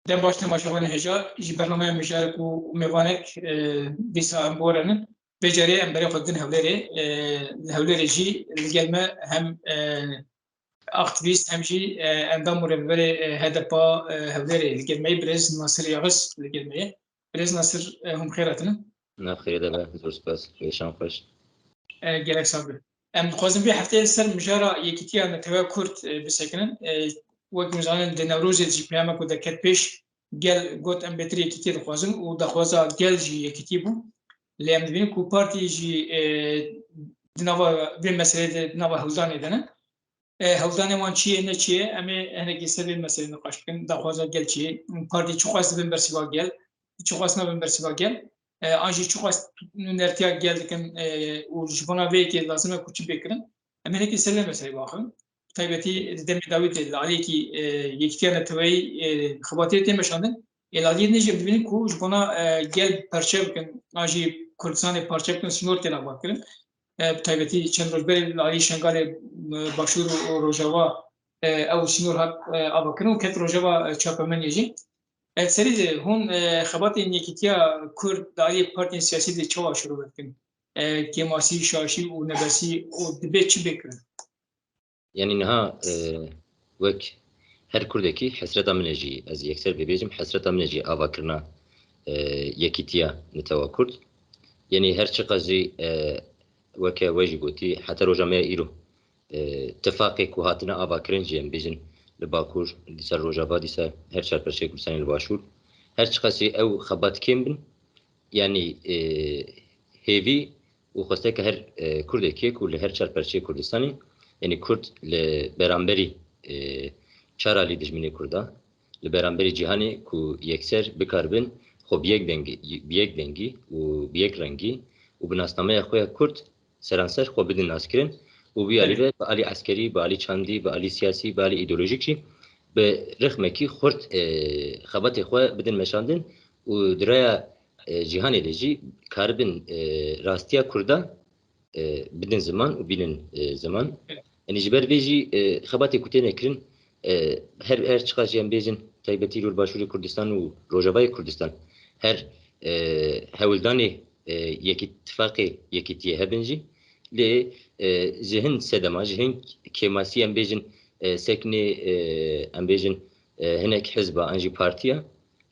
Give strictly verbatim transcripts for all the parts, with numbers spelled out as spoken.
Dem baş temaşevanê hêja, ji bernameya mijarek û mêvanek, e, dîsa em biwerînin. Vê carê em berê xwe didin Hewlêrê. E, li Hewlêrê jî li gel me hem, e, aktîvîst hem jî, e, endam û rêveberê, e, H D P, e, Hewlêrê li gel me ye, birêz Nasir Yağız li gel me ye. Birêz Nasir, e, hûn bi xêr hatine. Nav xêrê de be, zor spas. Weşan xweş. E, gelek sax be. Em dixwazin vê hefteyê li ser mijara Yekîtiya Neteweya Kurd, e, bisekinin. E, wek hûn zanin di Newrozê de jî peyamek ku derket pêş, gel got em bêtir yekîtiyê dixwazin û daxwaza gel jî yekîtî bû. Lê em dibînin ku partî jî, e, di nava vê meseleyê de, di nava hewldanê de ne. E, hewldanê wan çi ye, ne çi ye, em ê hinekî ser vê meselê niqaş bikin. Daxwaza gel çi ye? Partî çiqas dibin bersîva gel, çiqas nabin bersîva gel? E, an jî çiqas nûnertiya gel dikin, e, û ji bona vê yekê lazim e ku çi bê kirin? Em hinekî ser vê meselê biaxivin. Bi taybetî di demê dawî de li aliyekî, e, Yekîtiya Neteweyî, e, xebatê tê meşandin. Ê li aliyê din jî em dibînin ku ji bona, e, gel perçe bikin, an jî Kurdistanê parçe bikin, sînor têne avakirin. E, bi taybetî çend roj berê li alî Şengalê, e, Başûr û Rojava, e, ew sînor hat, e, avakirin û ket Rojava, e, Çapemenê jî. E, serî de hûn, e, xebatên Yekîtiya Kurd di alî partiyên siyasî de çawa şirove dikin? E, kêmasî, şaşî û nebesî û dibe çi bê kirin? Yanî niha, e, wek her Kurdekî hesreta min e jî, ez yekser bibêjim, hesreta min e jî avakirina, e, yekîtiya netewa Kurd. Yanî her çiqas jî, e, weke we jî gotî, heta roja me ya îro, e, tifaqê ku hatine avakirin jî, em bêjin li Bakur, dîsa Rojava, dîsa her çar perçeyê Kurdistanê li Başûr, her çiqas jî ew xebat kêm bin, yanî, e, hêvî û xwesteke her, e, Kurdekî ye ku li her çar perçeyê Kurdistanê, yanî Kurd li beramberî, e, çar alî dijminê Kurda, li beramberî cîhanê ku yekser bikaribin xwe bi yek dengî, bi yek dengî û bi yek rengî û bi nasnameya xwe ya Kurd seranser xwe bidin naskirin û bi alî Belê. ve bi alî eskerî, bi alî çandî, bi alî siyasî, bi alî îdeolojîk jî bi rixmekî xurt, e, xebatê xwe bidin meşandin û di raya, e, cîhanê de jî karibin, e, rastiya Kurda, e, bidin ziman û bînin, e, ziman. Belê. Yanî ji ber vê jî, e, xebatê ku têne kirin, e, her, her çiqas jî em bêjin, taybetî li Başûrê Kurdistan û Rojavayê Kurdistan, her, e, hewldanê, e, yekî-, tifaqê yekîtiyê hebin jî, lê, e, ji hin sedema, ji hin kêmasî em bêjin, e, seknê, e, em bêjin, e, hinek hizba an jî partiya,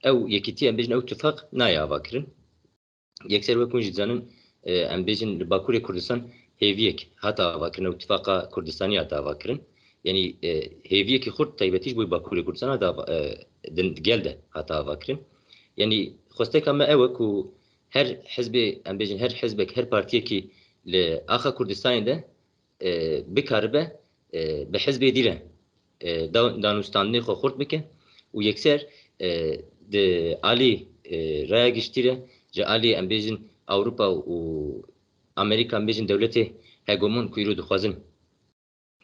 ew yekîtî em bêjin ew tifaq nayê avakirin. Yekser wek hûn jî dizanin, e, em bêjin li Bakurê Kurdistan hêviyek hate avakirin, ew tifaqa Kurdistanî hate avakirin. Yanî, e, hêviyekî xurt taybetî ji bo Bakurê Kurdistan hate ava-, e, din, gel de hate avakirin. Yanî xwesteka me ew e ku her hizbê, em bêjin her hizbek, her partiyekî li axa Kurdistanê de e, bikaribe, e, bi hizbê dî re, e, da-, danûstandinê xwe xurt bike û yekser, e, di alî, e, raya giştî re, ji alî em bêjin Ewropa û Amerîka, em bêjin dewletê hegemon ku îro dixwazin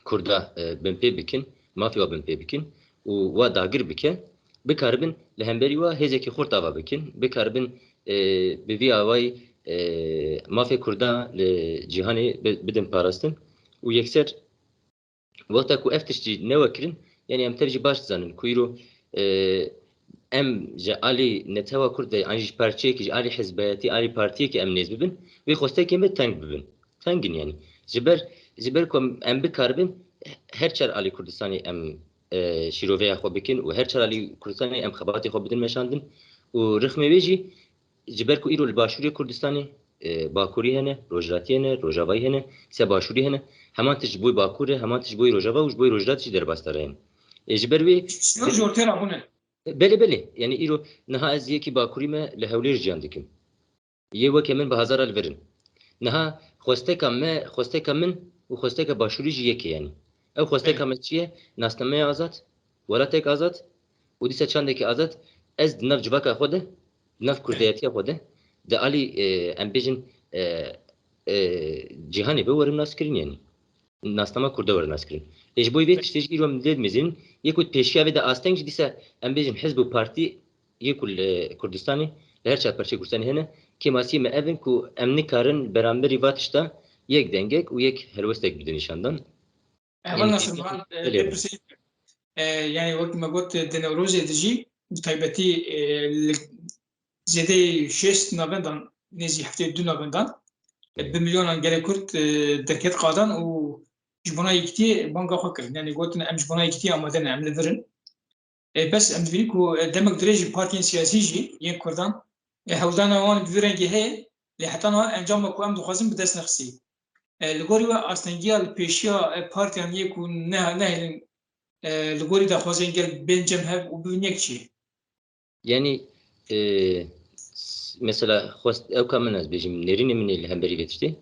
Kurda, e, binpê bikin, mafê wa binpê bikin û wa dagir bike, bikaribin li hemberî wa hêzekî xurt ava bikin, bikaribin, e, bi vî awayî, e, mafê Kurda li cîhanê bi-, bidin parastin û yekser wexta ku ev tişt jî newe kirin, yanî em tev jî baş dizanin ku îro, e, em ji alî netewa Kurd ve an jî ji parçeyekî, ji alî hizbiyetî, alî partiyekî em nêz bibin, wê xwestekên me teng bibin. Teng in yanî. Ji ber, ji ber ku em, em bikaribin her çar alî Kurdistanê em, e, şîroveya xwe bikin û her çar alî Kurdistanê em xebatê xwe bidin meşandin û rixmê wê jî ji ber ku îro li Başûrê Kurdistanê, e, Bakurî hene, Rojhilatî hene, Rojavayî hene, se Başûrî hene, heman tişt ji bo Bakur e, heman tişt ji bo Rojava û ji bo Rojhilat jî derbas de re hene. E, ji ber wê Sînor ji ortê re bûne. Belê, belê. Yanî îro niha ez yekî Bakurî me li Hewlêr jiyan dikim. Yê weke min bi hezara li vir in. Niha xwesteka me, xwesteka min û xwesteka Başûrî jî yek e yanî. Ew xwesteka Belê. me çi ye? Nasnameya azad, welatek azad û dîsa çandekî azad. Ez di nav civaka xwe de, di nav kurdiyetiya xwe de, di alî, e, em bêjin, e, e, cîhanê ve werim naskirin yanî. Nasnama Kurda were naskirin. Lê ji bo vê tiştê jî îro em lê dimezînin, yê ku pêşiya vê de asteng jî dîsa em bêjin hizb û partî yê ku li Kurdistanê, li her çar parçeyê Kurdistanê hene, kêmasiyê me ev in ku em nikarin beramberî va tişta yek dengek û yek helwestek bidin nîşandan. Heval Nasir, min, e, Belê. pê pirsê, e, yanî wek me got, di Newrozê de jî, bi taybetî, e, li zêdeyî şêst navendan, nêzî heftê du navendan, e, bi milyonan gelê Kurd, e, derket qadan û ji bona yekitiyê banga xwe kirin. Yanî gotin, em ji bona yekitiyê amade ne, em li vir in. E, bes em dibînin ku, e, demek dirêj jî partiyên siyasî jî yên Kurdan, e, hewldana wan bi vî rengî heye, lê heta niha encama ku em dixwazin bi dest nexistî. E, li gorî we astengiya li pêşiya, e, partiyan yê ku ne-, nehêlin, e, li gorî daxwazên gel bên cem hev û bibin yek çi ye? Yanî, e, s-, mesela xwest ewka min ez bêjim, nêrînê min ê li hemberî vê tiştê.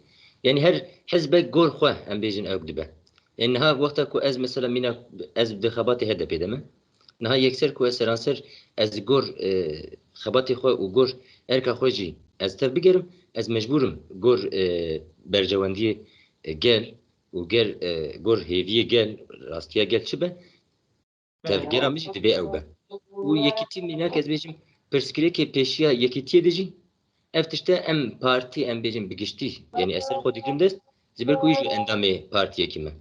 Yanî her hizbek gor xwe em bêjin ewk dibe. Yanî niha wexta ku ez mesela mîna ez di xebatê H D P de me. Niha yekser ku ez seranser ez gor, e, xebatê xwe û gor erka xwe jî ez tev bigerim, ez mecbûr im gor, e, berjewendiyê, e, gel û gel, e, gor hêviyê gel, rastiya gel çi be? Tevgera min jî divê ew be. Û yekîtî mînak ez bêjim, pirsgirêkê pêşiya yekîtiyê de jî ev tişt e, em partî em bêjin bi giştî, yanî ez ser xwe digirim dest, ji ber ku wî jî endamê partiyekî me.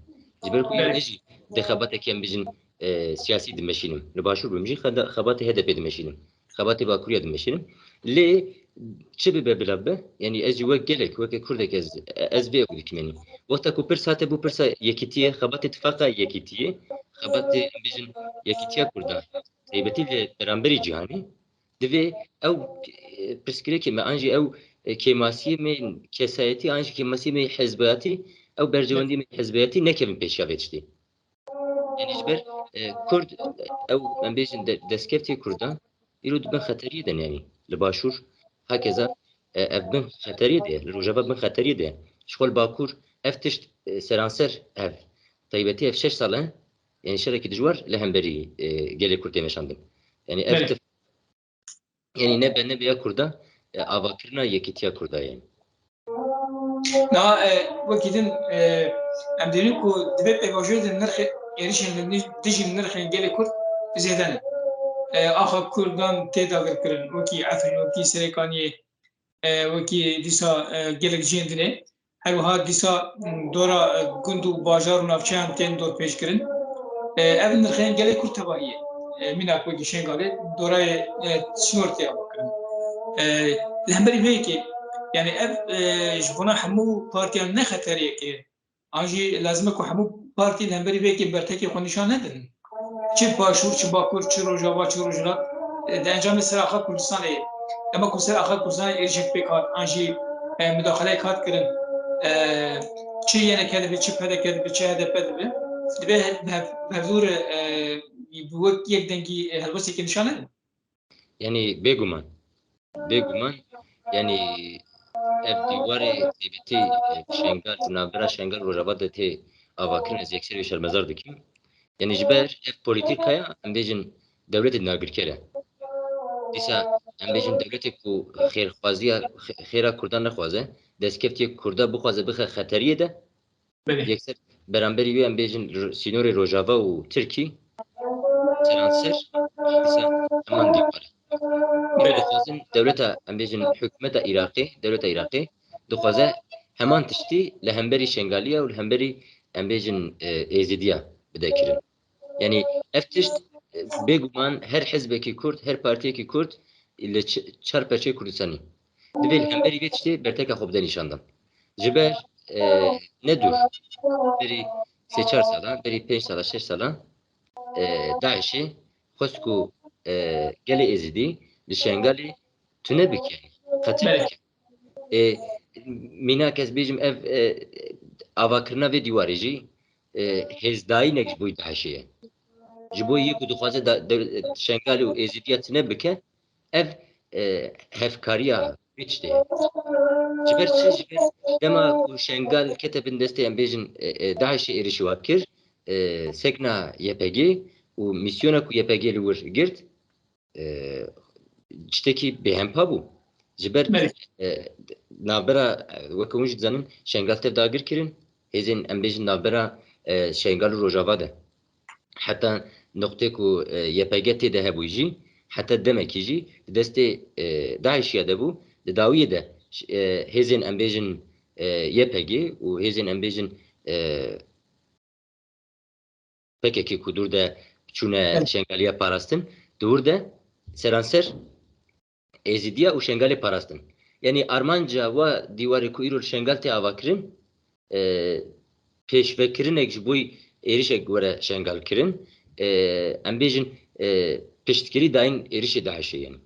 Ji ber ku wî ez jî di xebatekî em bêjin, e, siyasî dimeşînim. Li başûr bim jî xeda-, xebatê H D P dimeşînim. Xebatê Bakurî ya dimeşînim. Lê çi bibe bila bibe, yanî ez jî wek gelek, weke Kurdek ez, ez vê ew dikim, yanî. Wexta ku pirs hate bû pirsa yekîtiyê, xebatê tifaqa yekîtiyê, xebatê em bêjin yekîtiya Kurdan, taybetî li beramberî cîhanê, divê ew, e, pirsgirêkê me, an jî ew, e, kêmasiyê me kesayetî, an jî kêmasiyê me hizbayatî, ew berjewendiyê me hizbayatî nekevin pêşiya vê tiştê. Yanî ji ber, e, Kurd, ew em bêjin de-, destkeftê Kurdan îro di bin xeteriyê de ne, yanî li Başûr, hakeza, e, ev bin xeteriyê de ye, li Rojava bin xeteriyê de ye. Ji xwe li Bakur ev tişt, e, seranser ev, taybetî ev şeş sal e, yanî şerekî dijwar li hemberî, e, gelê Kurd tê meşandin. Yanî ev Belê. tif-, yanî nebe nebe ya Kurda, e, avakirina yekîtiya Kurda ye. Niha, e, wekî din, e, em dibînin ku di vê pêvajoyê de nirxê êrişên li nij-, dijî nirxên gelê Kurd zêde ne. E, axa Kurdan tê dagirkirin, wekî Efrîn, wekî Serêkaniyê, e, wekî dîsa, e, gelek cihên dinê. Her wiha dîsa, m, dora, e, gund û bajar û navçeyan tên dorpêçkirin. E, ev nirxên gelê Kurd tevahî ye. E, mînak wekî Şengalê dorayê, e, sînor tê avakirin. E, li hemberî vê yekê, yanî ev, e, ji bona hemû partiyan ne xeteriyekê. An jî lazim e ku hemû partî li hemberî vê yekê bertekê xwe nîşan nedin. Çi Başûr, çi Bakur, çi Rojava, çi Rojhilat, e, di encamê ser axa Kurdistanê, dema ku ser axa Kurdistanê êrişek pêk hat, an jî, e, mudaxileyek hat kirin, e, çi Y N K dibe, çi P D K dibe, çi H D P dibe, divê he-, hev-, hevdû re, e, bi wek yek dengî, e, helwesteke nîşan nedin. Yanî bêguman, bêguman, yanî ev dîwarê taybetî, e, Şengal, di navbera Şengal Rojava de tê avakirin, ez yekser wê şermezar dikim. Yanî ji ber ev polîtîkaya, em bêjin, dewletê dagirker e. Dîsa em bêjin dewletê ku xêrxwaziya, xê-, xêra Kurdan nexwaze, destkeftiyê Kurda bixwaze bixe xeteriyê de, Belê. Yekser beramberî wê em bêjin r-, sînorê Rojava û Tirkî seranser dîsa heman dîwar e. Îro dixwazin dewleta, em bêjin hikûmeta Iraqê, dewleta Iraqê dixwaze heman tiştî li hemberî Şengaliya û li hemberî, em bêjin, e, Êzidiya bide kirin. Yanî ev tişt, e, bêguman her hizbekî Kurd, her partiyekî Kurd li ç-, çar perçeyê Kurdistanî divê li hemberî vê tiştê berteka xwe bide nîşandan. Ji ber, e, ne dûr, berî sê çar sala, berî pênc sala, şeş sala, e, DAIŞê xwest ku, e, gelê Êzidî li Şengalê tune bike, qetil Belê. bike. E, mînak ez bêjim ev, e, avakirina vê dîwarê jî, e, hêzdayînek ji bo DAIŞê ye. Ji bo yê ku dixwaze da, de, Şengalê û Êzidiya tune bike, ev, e, hevkariya vê tiştê ye. Ji ber çi? Ji ber dema ku Şengal kete bin destê, em bêjin, e, e, DAIŞê êrişî wa kir, e, sekna Y P G û mîsyona ku Y P G li wir girt, e, tiştekî bêhempa bû. Ji ber, Belê. e, navbera, e, weke hûn jî dizanin, Şengal tev dagir kirin, hêzên, em bêjin, navbera, e, Şengal û Rojava de. Heta noqtê ku, e, Y P G tê de hebû jî, heta demekî jî di destê, e, DAIŞiya de bû, di dawiyê de, e, hêzên, em bêjin, e, Y P G û hêzên, em bêjin, e, P K K ku dûr de çûne Evet. Şengaliya parastin, dûr de seranser Êzidiya û Şengalê parastin. Yanî armanca wa dîwarê ku îro li Şengal tê avakirin, e, pêşvekirinek ji bo êrişek were Şengal kirin, e, em bêjin, e, piştgirî dayîn êrişê DAIŞê yanî.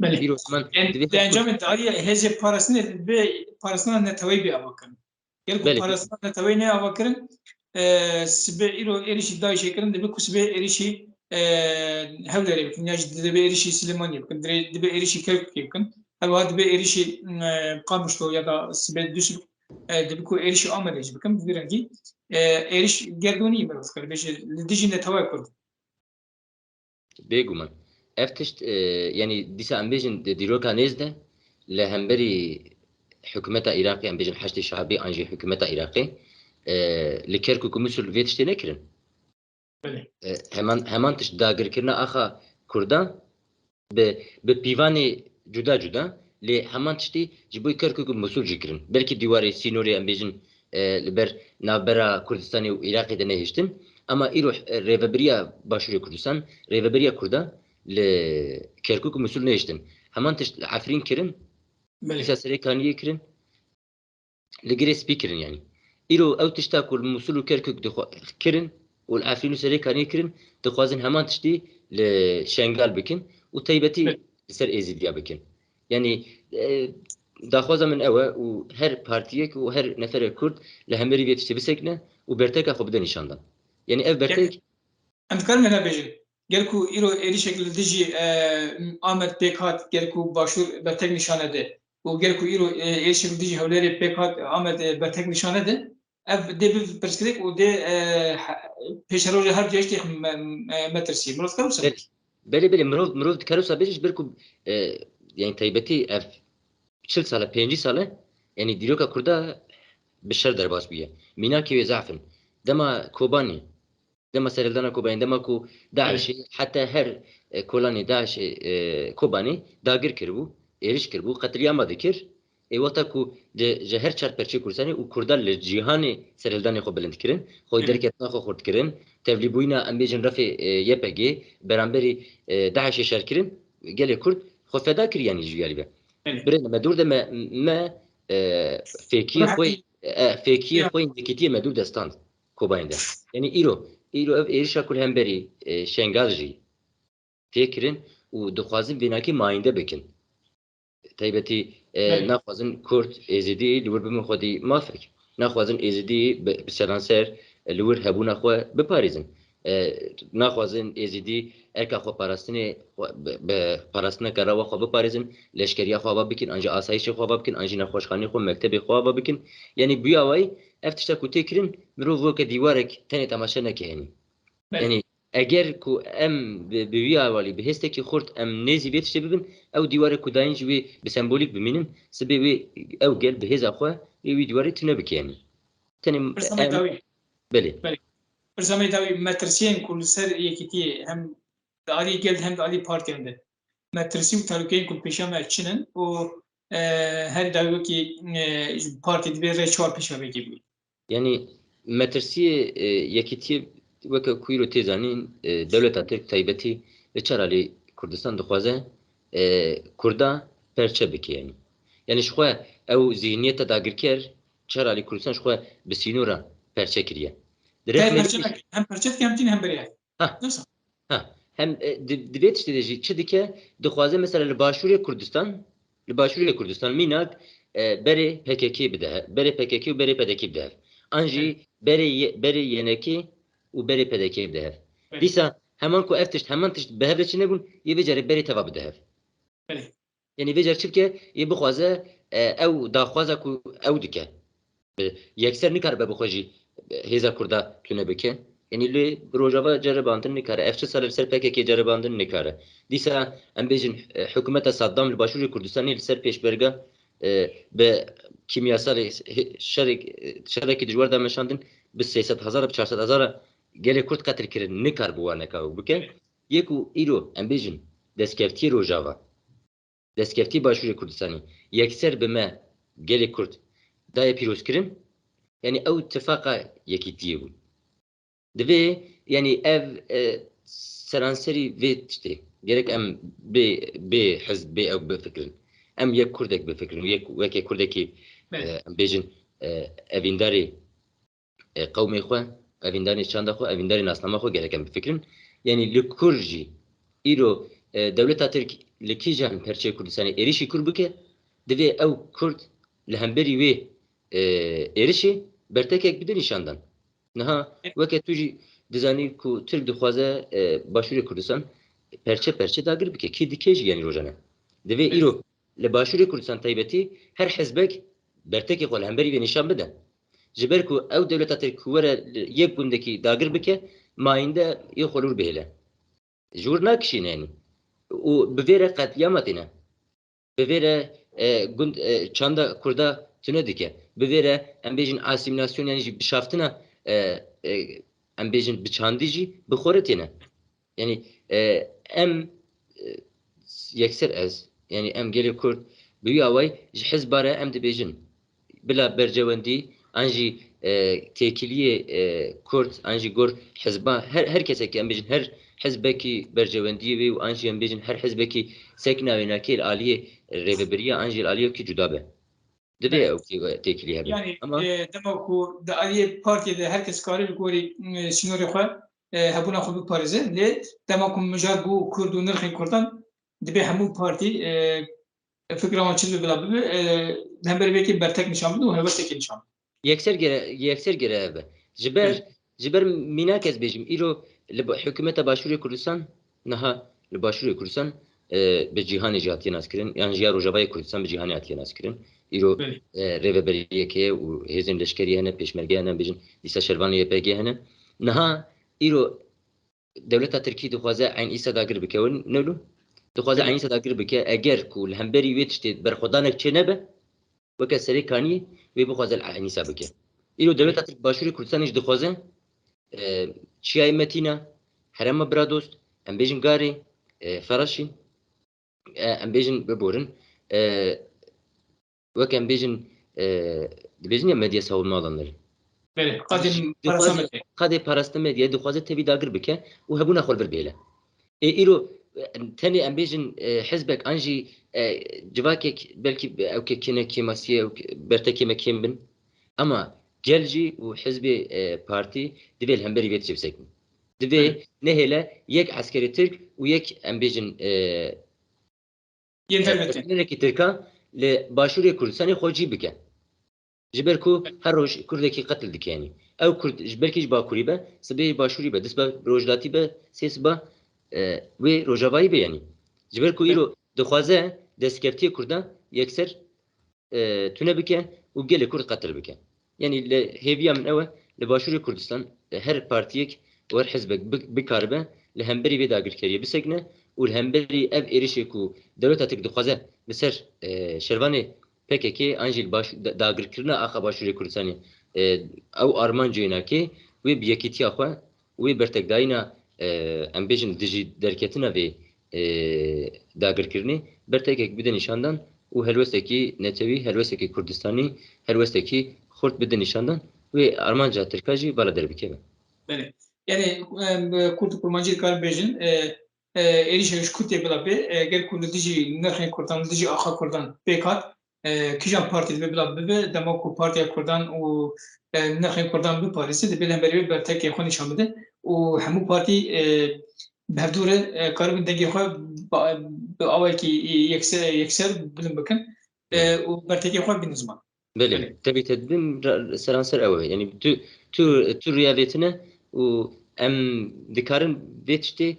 Belê. Îro ziman Em, divê di her encamê tarî hêzê parastinê dibe parastina neteweyî bê avakirin. Gel ku Belê. parastina neteweyî neyê avakirin, e, sibê îro êrişî DAIŞê kirin, dibe ku sibê êrişî, e, Hewlêrê bikin, ya jî dibe êrişî Silêmaniyê bikin, dire-, dibe êrişî Kerkûkê bikin. Her wiha dibe êrişî, e, Qamişlo ya da sibê Dusuk, e, dibe ku êrişî Amedê jî bikin, bi vî rengî, e, êriş gerdonî mirov dikare, bêje li dijî netewa Kurd. Bêguman. Ev tişt, e, yanî dîsa em bêjin di dîroka nêz de li hemberî hikûmeta Iraqê, em bêjin Heşdê Şeabî an jî hikûmeta Iraqê, e, li Kerkûk û Musul vê tiştê nekirin. Belê. E, heman, heman tişt dagirkirina axa Kurdan bi, bi pîvanê cuda cuda, lê heman tiştî ji bo Kerkûk û Musul jî kirin. Belkî dîwarê sînorê em bêjin, e, li ber navbera Kurdistanê û Iraqê de nehiştin. Ama îro, e, rêvebiriya Başûrê Kurdistan, rêvebiriya Kurdan li Kerkûk û Musul nehiştin. Heman tişt li Efrîn kirin, Belê. dîsa Serê Kaniyê kirin, li Girê Spî kirin yanî. Îro ew tişta ku li Musul û Kerkûk dixwa-, kirin û li Efrîn û Serê Kaniyê kirin, dixwazin heman tiştî li Şengal bikin û taybetî Belê. li ser Êzidiya bikin. Yanî, e, daxwaza min ew e û her partiyek û her neferek Kurd li hemberî vê tiştê bisekine û berteka xwe bide nîşandan. Yanî ev bertek Em dikarin wêna bêjin. Ger ku îro êrişek li dijî, e, Amed pêk hat, ger ku Başûr bertek nîşane de û ger ku îro, e, êrişek li dijî Hewlêrê pêk hat, Amed, e, bertek nîşane de, ev dê bibe pirsgirêk û dê, e, he-, pêşeroja her du tiştê me, me, metirsî. Mirov dikare wisa Belê, belê, belê, mirov, mirov dikare wisa bêje ji ber ku, e, yanî taybetî ev çil sal e, pêncî sal e, yanî dîroka Kurda bi şer derbas bûye. Mînakê wê zaf in. Dema Kobanê, dema serhildana Kobanê, dema ku DAIŞê, heta her, e, kolanê DAIŞê, e, Kobanê dagir kiribû, êriş kiribû, qetilîama dikir. Ê wexta ku di, ji her çar perçê Kurdistanê û Kurdan li cîhanê serhildanê xwe bilind kirin, xwe Hı. derketina xwe xurt kirin, tevlîbûyîna em bêjin refê, e, Y P G beramberî, e, DAIŞê şer kirin, gelê Kurd xwe feda kir yanî ji vî alî ve. Hı. Birêne me dûr de me, me, e, fêkiyê xwe, Rahatî. e, fêkiyê Ya. xwe yekîtiyê me dûr de stand Kobanê de. Yanî îro, îro ev êrişa ku li hemberî, e, Şengal jî tê kirin û dixwazin vênakê mayînde bikin. Taybetî, e, Evet. naxwazin Kurd, Êzidî li wir bibin xwedî mafek. Naxwazin Êzidî bi, bi seranser, e, li wir hebûna xwe biparêzin. E, naxwazin Êzidî erka xwe parastinê xwe, bi, bi parastineke rewa xwe biparêzin, leşkeriya xwe ava bikin, an jî asayişê xwe ava bikin, an jî nexweşxanê xwe, mektebê xwe ava bikin. Yanî bi wî awayî ev tişta ku tê kirin, mirov weke dîwarek tenê temaşe neke henî. Evet. Yanî eger ku em bi, bi wî awalî, bi hêstekî xurt em nêzî vê tiştê bibin, ew dîwarê ku dayîn ji wê bi sembolîk bimînin, sibê wê ew gel bi hêza xwe ê wî dîwarê tune bike yanî. Tenê Pirsa me em dawî. Belê. Belê. Pirsa me dawî metirsiyên ku li ser yekîtiyê hem di alî gel hem di alî partiyan de. Metirsî û talûkeyên ku pêşiya me çin in û, e, her dawî wekî, e, ji partî divê rê çawa pêşiya vekî bû. Yanî metirsiyê, e, yekîtiyê weke ku îro tê zanîn, e, dewleta Tirk taybetî li çar alî Kurdistan dixwaze, e, Kurda perçe bike yanî. Yanî ji xwe ew zîhniyeta dagirker çar alî Kurdistan ji xwe bi sînora perçe kiriye. Di Te rexmê perçe dikî- nek-, hem perçe dike hem tîne hem beriye. Ha. Nasıl? Ha. Hem, e, di, di vê tiştê de jî çi dike? Dixwaze mesela li Başûrê Kurdistan, li Başûrê Kurdistan mînak, e, berê P K K bide hev, berê P K K û berê P D K bide hev. An jî Evet. berê ye-, berê Y N K û berê P D K bide hev. Evet. Dîsa heman ku ev tişt, heman tişt bi hev re çi nebûn, yê vê carê berê teva bide hev. Evet. Yanî vê car çi bike? Yê bixwaze, e, ew daxwaza ku ew dike. Bi yekser nikare be bi xwe jî hêza Kurda tune bike. Yanî li Rojava ceribandin nikare. Ev çi sal e li ser P K K ceribandin nikare. Dîsa em bêjin, e, hikûmeta Saddam li Başûrê Kurdistanê li ser pêşberga, e, bi kîmyasalê he-, şerek, e, şerekî dijwar da meşandin, bi sê sed hezar, bi çar sed hezar gelê Kurd qetil kirin, nikar bi waneka ew bike. Yê ku îro em bêjin destkeftiyê Rojava, destkeftî Başûrê Kurdistanê yekser bi me gelê Kurd daye pîrozkirin, yanî ew tifaqa yekîtiyê bû. Divê, yanî ev, e, seranserî vê tiştê, Gerek em bê, bê hizb, bê ew bifikirin. Em yek Kurdek bifikirin. Yek, weke Kurdekî, Belê. e, em bêjin, e, evîndarê, e, qewmê xwe, evîndarê çanda xwe, evîndarê nasnama xwe gerek em bifikirin. Yanî li Kurd jî îro, e, dewleta Tirk li kîjan perçeyê Kurdistanê êrişî Kurd bike, divê ew Kurd li hemberî wê, e, êrişê bertekek bide nîşandan. Niha weke tu jî dizanî ku Tirk dixwaze, e, Başûrê Kurdistan perçe perçe dagir bike. Kî dike jî yanî rojane. Divê îro li Başûrê Kurdistan taybetî her hizbek bertekê xwe li hemberî vê nîşan bide. Ji ber ku ew dewleta Tirk ku were li yek gundekî dagir bike, mayînde yê xwe li wir bihêle. Ji wir nakişîne yanî. Û bi vê re qetlîama têne. Bi vê re, e, gund, e, çanda Kurda tune dike. Bi vê re em bêjin asîmîlasyon, yanî jî bişaftina, e, e, em bêjin biçandî jî bi xwe re têne. Yanî, e, em, e, yekser ez, yanî em gelê Kurd bi wî awayî ji hizba re em dibêjin. Bila bercewendî an jî, e, têkiliyê, e, Kurd, an jî gor hizba, her, her kesekî em bêjin, her hizbekî bercewendiyê wê û an jî em bêjin her hizbekî sekna wênakê li aliyê rêvebiriya an jî li aliyekî cuda be. Divê Evet. ew tê-, têkilî hebe. Yani, Ama e, dema ku di aliyê partiyê de her kes kare li gorî, e, sînorê xwe, e, hebûna xwe biparêze. Lê dema ku mijar bû Kurd û nirxên Kurdan, dibê hemû partî, e, fikra wan çi bibe bila bibe, e, li hemberî vê yekê bertek nîşan bidin û helwestekê nîşan bidin. Yekser gere-, yekser gere hebe. Ji ber, Evet. ji ber mînak ez bêjim, îro li ba-, hikûmeta Başûrê Kurdistan, niha li Başûrê Kurdistan, e, bi cîhanê jî hatiye naskirin, yan jî ya Rojavayê Kurdistan bi cîhanê hatiye naskirin. Îro, Evet. e, rêveberiyek heye û hêzên leşkerî hene, pêşmerge hene, bêjin dîsa şervanê Y P G hene. Niha îro dewleta Tirkî dixwaze Eyn Îsa dagir bike, win ne wilo? Dixwaze Evet. Eyn Îsa dagir bike, eger ku li hemberî wê tiştê berxwedanek çê nebe, weke serê kaniyê wê bixwaze li Eyn Îsa bike. Îro dewleta Tirk Başûrê Kurdistanê jî dixwaze, e, Çiyayê Metîna, Herêma Biradost, em bêjin Garê, e, Feraşî, e, em bêjin biborin, e, weke em bêjin, e, dibêjin ya medya savunma alanları. Belê, qadên Dixwaze, parastan bike. qadê parastin medyayê dixwaze tevî dagir bike û hebûna xwe li vir bihêle. Ê, îro, e, tenê em bêjin, e, hizbek an jî, e, civakek belkî ew ke kêne kêmasiyê, ew ke bertekê me kêm bin. Ama gel jî û hizbê, e, partî divê li hemberî vê tiştê bisekinin. Divê Hı. nehêle yek eskerê Tirk û yek em bêjin, e, Yên e, dervetê. personelekî Tirka li Başûrê Kurdistanê xwe cî bike. Ji ber ku her roj Kurdekî qetil dike yanî. Ew Kurd ji belkî ji Bakurî be, sibê Başûrî be, du siba Rojhilatî be, sê siba, e, wê Rojavayî be yanî. Ji ber ku îro dixwaze destkeftiyê Kurda yekser, e, tune bike û gelê Kurd qetil bike. Yanî li hêviya min ew e, li Başûrê Kurdistan, e, her partiyek û her hizbek bi-, bikaribe li hemberî vê dagirkeriyê bisekine û li hemberî ev êrişê ku dewleta Tirk dixwaze li ser, e, şervanê P K K an jî li baş-, da-, dagirkirina axa Başûrê Kurdistanê, e, ew armancê nake, wê bi yekîtiya xwe, wê bertekdayîna, e, em bêjin dijî derketina vê, e, dagirkirinê bertekek bide nîşandan û helwestekî netewî, helwestekî Kurdistanî, helwestekî xurt bide nîşandan, wê armanca Tirka jî vala derbikeve. Belê. Yani, em, Kurd û Kurmancî dikarin bêjin, e, e, êrîşek ji ku tê bila bê, e, ger ku li dijî nirxên Kurdan, li dijî axa Kurdan pêk hat, e, kîjan partî dibe bila bibe, dema ku Partiya Kurdan û, e, nirxên Kurdan biparêze, dibe li hemberî wê bertekê xwe nîşan bide û hemû partî, e, bi hevdû re, e, karibin dengê xwe ba-, bi awayekî yekse-, yekser bilind bikin, e, û bertekê xwe bînin ziman. Belê, Belê. tevî te dibin ra-, seranser ew e. Yanî tu, tu, tu riya vê tune û em dikarin vê tiştê,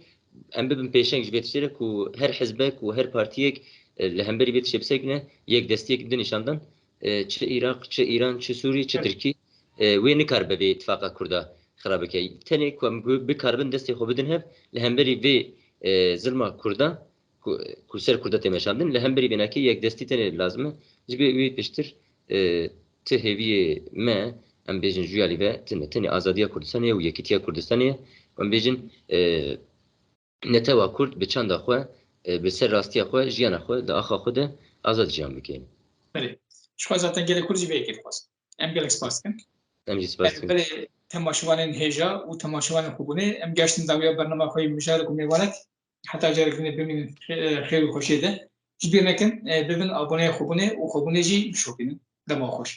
em bibin pêşeng ji vê tiştê re ku her hizbek û her partiyek, e, li hemberî vê tiştê bisekine, yek destiyek bide nîşandan, e, çi Iraq, çi Îran, çi Sûrî, çi Evet. Tirkî, e, wê nikaribe vê îtifaqa Kurda xira bike. Tenê ku em gu-, bikaribin destê xwe bidin hev, li hemberî vê, e, zilma Kurda, ku, ku ser Kurda tê meşandin, li hemberî vênakê yekdestî tenê lazim e. Ji vê wî piştir, e, ti hêviyê me, em bêjin jûyalî ve tune. Tenê azadiya Kurdistanê ye û yekîtiya Kurdistanê ye. Em bêjin, e, netewa Kurd bi çanda xwe, e, bi ser rastiya xwe, jiyana xwe, di axa xwe de azad jiyan bike. Belê. Ji xwe zaten gelek Kurd jî vê yekê dixwazin. Em gelek spas dikin. Em jî spas dikin. Belê temaşevanên hêja û temaşevanên xwebûnê, em geştin dawiya bernama xwe yê mijarek û mêvanek. Heta carek din bimînin xê-, e, xêr û xweşiyê de. Ji bîr nekin, e, bibin aboneyê xwebûnê û xwebûnê jî bişopînin. Dema xweş.